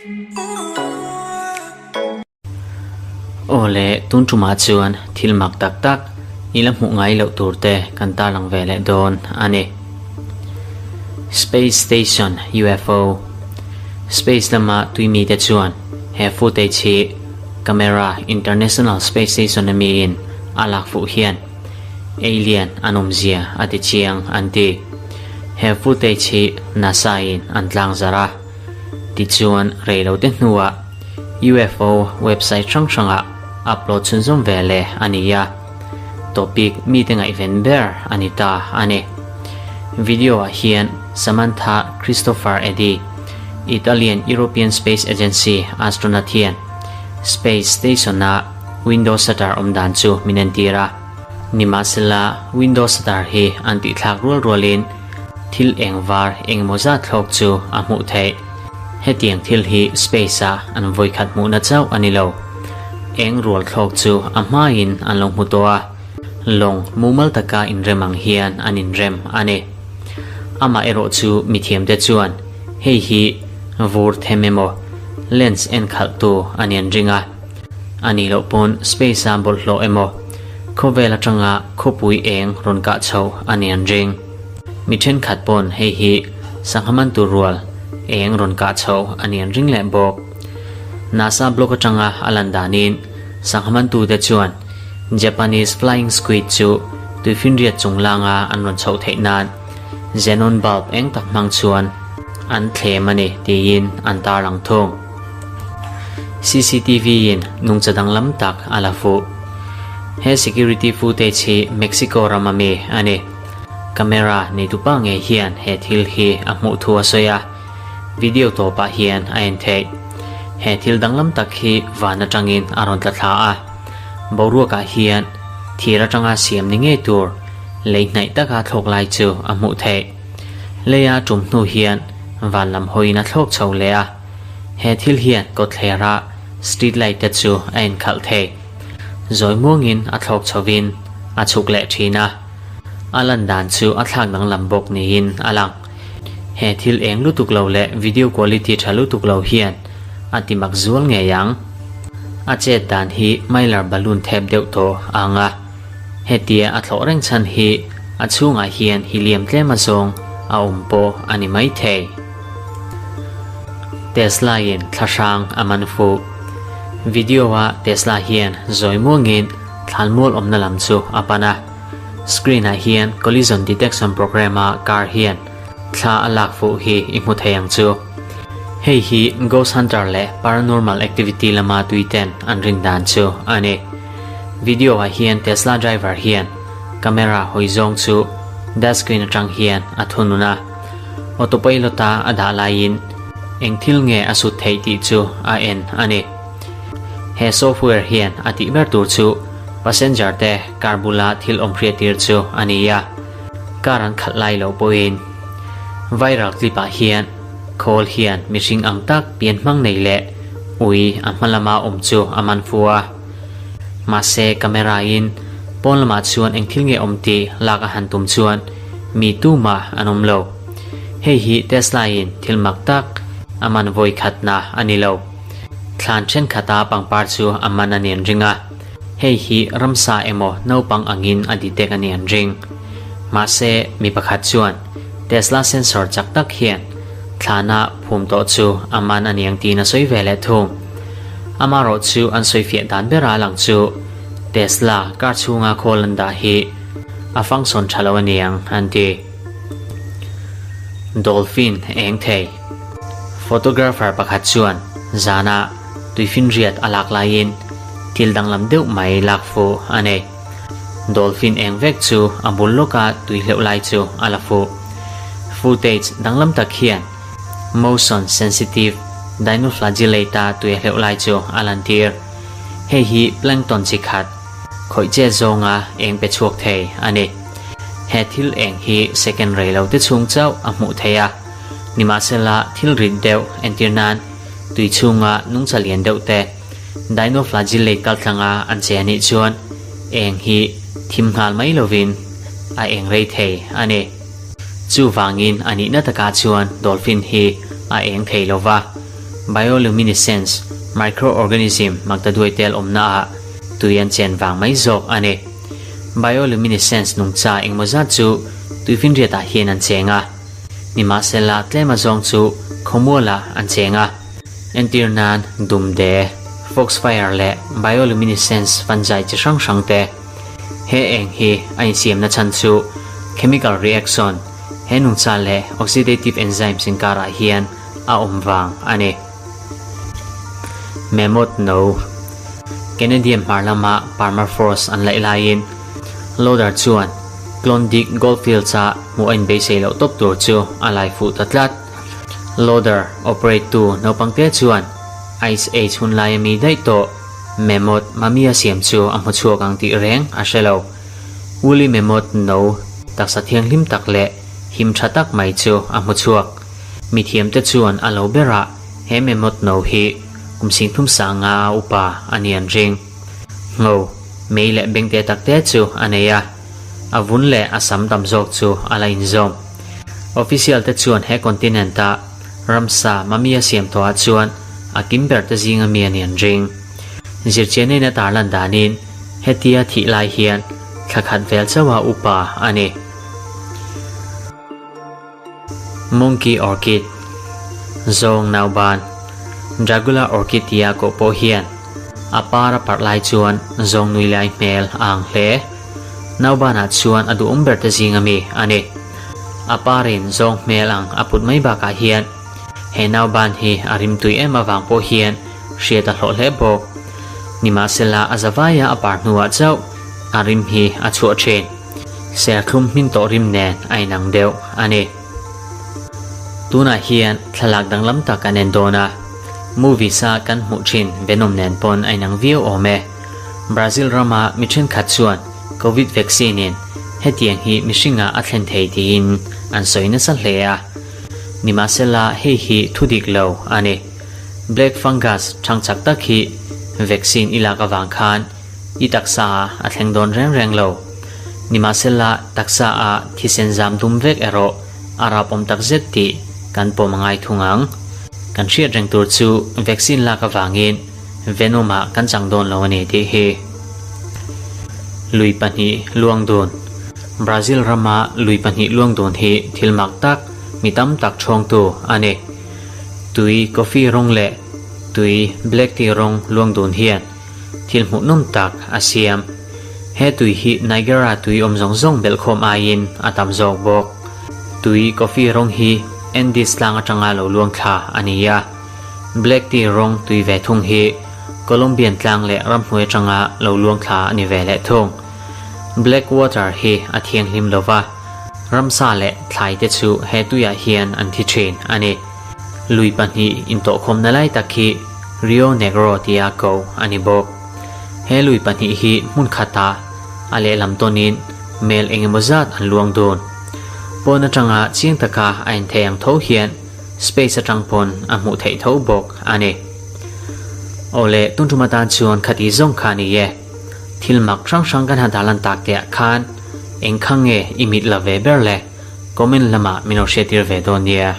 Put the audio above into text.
Aw le, tun tumah chuan thil mak tak tak i la hmuh ngai loh tur te kan tarlang ve leh dawn a ni. Space Station UFO Space lama tui mite chuan he footage hi camera International Space Station a miin a lak fuh hian alien an awmzia a ti chiang an ti. He footage hi NASA in an tlangzarh a. Tichuan reilote hnuah UFO website hrang hrangah upload chhunzawm ve leh a ni a, topic mite ngaihven ber a ni ta a ni. Video ah hian Samantha Christopher Eddy, Italian European Space Agency astronaut hian space station-a window shutter awm dan chu min entir a. Nimahsela window shutter hi an tihthlak rual rualin Thil eng var engemaw zat thlawk chu a hmuh theih. Hetiang thil hi space-a an vawikhat hmuhna chauh a ni lo. Eng rual thlawk chu a hmain an lo hmu tawh a, lawng mumal taka inrem ang hian an inrem a ni. Amah erawh chu mithiamte chuan hei hi vur them emaw lens en khalhtu a ni an ring a, a nih loh pawn space-a bawlhhlawh emaw khawvel atanga khawpui eng rawn kah chhoh a ni an ring. Mi thenkhat pawn hei hi sangha man tur rual eng rawn kah chho a ni an ring leh bawk. NASA blog atanga a lan danin sangha mantute chuan Japanese flying squid chu tuifinriat chung langa an rawn chhoh theih nan xenon bulb eng tak hmang chuan an thlem a ni tiin an tarlang thung. CCTV in nungcha danglam tak a la fuh. He security footage hi Mexico rama mi a ni. Camera neitupa ngei hian he thil hi a hmuh thu a sawi a, video tawpah hian a en theih. He thil danglam tak hi van atangin a rawn tla thla a, boruakah hian thir atanga siam ni ngei tur lei hnaih taka thlawk lai chu a hmuh theih. Leia tum hnu hian van lam hawiin a thlawk chho leh a, he thil hian kawtthlera street light te chu a enkhalh thei. Zawi muangin a thlawk chhovin a chhuk leh thin a. A lan dan chu a thlak danglam bawk niin a lang. He thil eng lutuk lo leh video quality tha lutuk lo hian a ti mak zual ngei ang. A chet dan hi Mylar balloon thep deuh tawh a ang a. Hetia a thlawh reng chhan hi a chhungah hian helium tlem azawng a awm pawh a ni maithei. Tesla in thlahrang a man fuh. Video ah Tesla hian zawi muangin Thlanmual awmna lam chu a pan a, screen ah hian collision detection program a car hian thla a lak fuh hi i hmu thei ang chu. Hei hi ghost hunter leh paranormal activity lama tui ten an rin dan chu a ni. Video ah hian Tesla driver hian camera hawi zawng chu dash screen atang hian a thunun a, autopilot a a dah laiin eng thil nge a sut theih tih chu a en a ni. He software hian a tih ber tur chu passenger te car bula thil awm hriat tir chu a ni a, car an khalh lai loh pawhin viral clip ah hian khawl hian mihring ang tak pian hmang nei leh ui a hma lama awm chu a man fu a. Mahse camera in pawn lamah chuan eng thil nge awm tih lak a han tum chuan mi tumah an awm lo. Hei hi Tesla in thil mak tak a man vawi khatna a ni lo. Thlan thenkhat a pangpar chu a man a ni an ring a, hei hi ramsa emaw naupang angin a detect a ni an ring. Mahse, mi pakhat chuan Tesla sensor chak tak hian thlana phum tawh chu a man a ni ang tiin a sawi ve leh thung. Amaherawh chu an sawifiah dan bera lang chu Tesla car chhunga khawl an dah hi a function tha lo a ni ang an ti. Dolphin eng thei. Photographer pakhat chuan zana tuifinriat a lak laiin thil danglam deuh mai lak fuh a nei. Dolphin eng vek chu a bul lawka tui hleuh lai chu a la fuh. Footage danglam tak hian motion sensitive dinoflagellate-a tui a hleuh lai chu a lantir. Hei hi plankton chi khat khawih chet zawnga eng pe chhuak thei a ni. He thil eng hi second rei lo te chhung chauh a hmuh theih a. Nimahsela, thil rit deuh entir nan tui chhunga nungcha lian deuh te dinoflagellate kaltlanga an che anih chuan eng hi thim nghal mai lovin a eng rei thei a ni. Chuvangin a nihna takah chuan dolphin hi a eng thei lova. bioluminescence microorganism maktaduai tel awmna ah tui an chen vang mai zawk a ni. Bioluminescence nungcha engmaw zat chu tuifinriat ah hian an cheng a, nimahsela tlem azawng chu khawmual ah an cheng a. Entir nan dumde, foxfire leh bioluminescence fungi chi hrang hrang te. He eng hi a insiamna chhan chu chemical reaction, he nungcha leh oxidative enzymes inkarah hian a awm vang a ni. Mammoth No. Canadian hmar lama permafrost an laih laiin Loader chuan Klondike Goldfields-a hmuh a inbeisei loh tawp tur chu a lai fuh ta tlat. Loader operate tu naupangte chuan Ice Age hun laia mi daih tawh Mammoth Mummy a siam chu a hmu chhuak ang tih reng a hre lo. Woolly Mammoth no taksa thianghlim tak leh him tha tak mai chu a hmu chhuak. Mithiamte chuan a lo berah he Mammoth no hi kum singthum sanga a upa a ni an ring. Ngho, mei leh bengte takte chu a nei a. A vun leh a sam tam zawk chu a la inzawm. Official te chuan he continent a ramsa mummy a siam tawh ah chuan a kim ber te zinga mi a ni an ring. Zirchianin a tarlan danin hetia thih lai hian thla khat vel chauh a upa a ni. Monkey Orchid, Zawng Nauban, Dragula Orchid tia koh pawh hian a par a parh lai chuan zawng nui lai hmel a ang hle. Naubanah chuan a duhawm ber te zinga mi a ni. A parin zawng hmel ang a put mai bakah hian he nauban hi a rimtui em avang pawh hian hriat a hlawh hle bawk. Nimahsela a zavaia a par hnuah chauh a rim hi a chhuah thin. Serthlum hmin tawh rim nen a inang deuh a ni. Tunah hian thlalak danglam tak an en dawn a, movies a kan hmuh thin Venom nen pawn a inang viau awm e. Brazil rama mi thenkhat chuan Covid vaccine in hetiang hi mihringah a thlen thei tiin an sawi nasa hle a. Nimahsela hei hi thu dik lo a ni. Black fungus thangchak tak hi vaccine i lak avang khan I taksa ah a thleng dawn reng reng lo. Nimahsela taksa ah thisen zam dum vek erawh a rapawm tak zet tih kan pawm a ngai thung ang. Kan hriat reng tur chu vaccine lak avangin Venom ah kan chang dawn lo a ni tih hi. Lui pahnih luang dun. Brazil rama lui pahnih luang dun hi thil mak tak mi tam tak chhawngtu a ni. Tui coffee rawng leh tui black tea rawng luang dun hian Thil hmuhnawm tak a siam. He tui hi Niagara tui awm zawng zawng belhkhawm aiin a tam zawk bawk. Tui coffee rawng hi Andes tlang atanga lo luang thla a ni a. Black tea rawng tui ve thung hi Colombian tlang leh ramhnuai atanga lo luang thla a ni ve leh thung. Black water hi a thianghlim lo va, ramsa leh thlai te chu he tuiah hian an thi thin a ni. Lui pahnih intawhkhawmna lai tak hi Rio Negro tia ko a ni bawk. He lui pahnih hi hmun khatah a lehlam tawnin mel engemaw zat an luang dun. Pawn atanga chiang taka a inthei ang tho hian space atang pawn a hmuh theih tho bawk a ni. Awle, tun tum atan chuan khati zawng kha a ni e. Thil mak hrang hrang kan han dahlan tak teh ah khan eng kha nge i mit la ve ber le? Comment lamah min lo hriattir ve dawn nia.